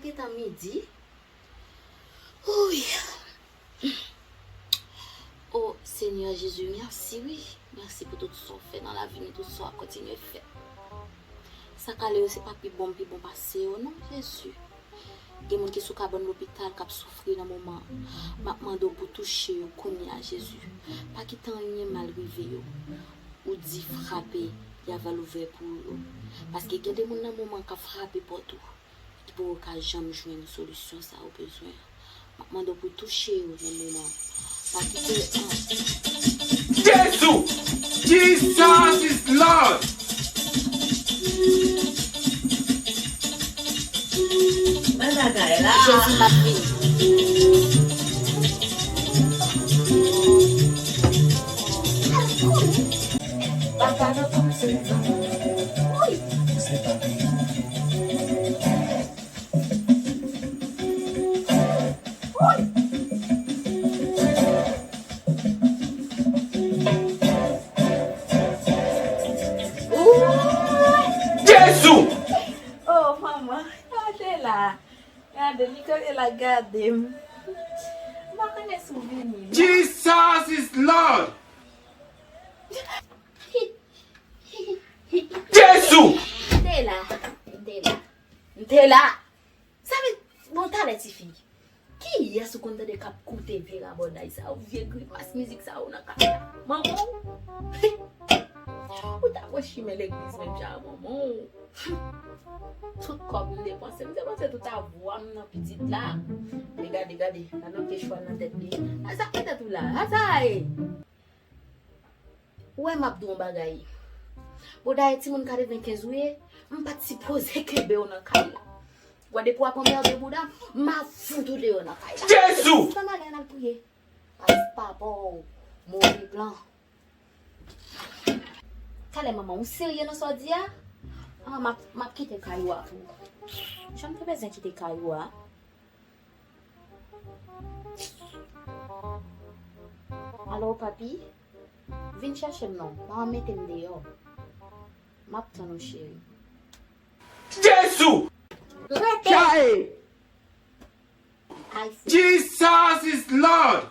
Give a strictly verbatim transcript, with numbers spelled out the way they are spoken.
Gentan midi. Ouy. O Senyè Jezi, mèsi wi. Mèsi pou tout sa w fè nan lavi m, tout sa w ap kontinye fè. Sa k ale yo, se pa pi bon m pi bon pase yo non, Jezi. Gen moun ki sou kabann lopital k ap soufri nan moman an. M ap mande w pou touche yo kounye a, Jezi. Pa kite anyen mal rive yo. Ou di frape, y ava l ouvè pou ou yo. Paske gen de moun nan moman an k ap frape pòt ou, ki poko ka janm jwenn solisyon sa ou bezwen an. M ap mande w pou touche yo nan moman an. Pa kite an. Jezu! Jesus is Lord! Men bagay la. Jezi m ap vini. Papa nan kòm se zan. Wi. Se pa byen. Jezu! Oh, manman, gade la. Gade, li kanpe la, gade m. M pa konnen si w vini, non. Jesus is Lord! Jezu! M te la, m te la, m te la. Sa vle, bon, talè, tifi. Kiyès ou konn tande k ap koute vye rabòday sa yo, vye grimas mizik sa yo nan kay la? Manman w? Ou ta pran chimen legliz menm jan ak manman w. Tout kòb m depanse, m depanse tout avwa m nan pitit la. Men gade, gade, gade yon kechwal nan tèt li. A sa k nan tèt ou la? A sa a ye? Ou wè m ap di w yon bagay. Bon, dayè timoun katrevenkenz ou ye, m pa t sipoze kenbe w nan kay la. Ou wè depi w ap anmède bouda m, m a fout ou deyò nan kay la. Jezu! Sispann ale, ann al priye. Paske papa w move plan. Talè manman, ou serye nan sa w di a? Ah, m ap, m ap kite kay ou a pou ou. Jan m te bezwen kite kay ou a. Alo, papi? Vin chèche m non. Manman mete m deyò. M ap tann ou, cheri. Jezu! Rete! Chae! Ay, se Jesus is Lord!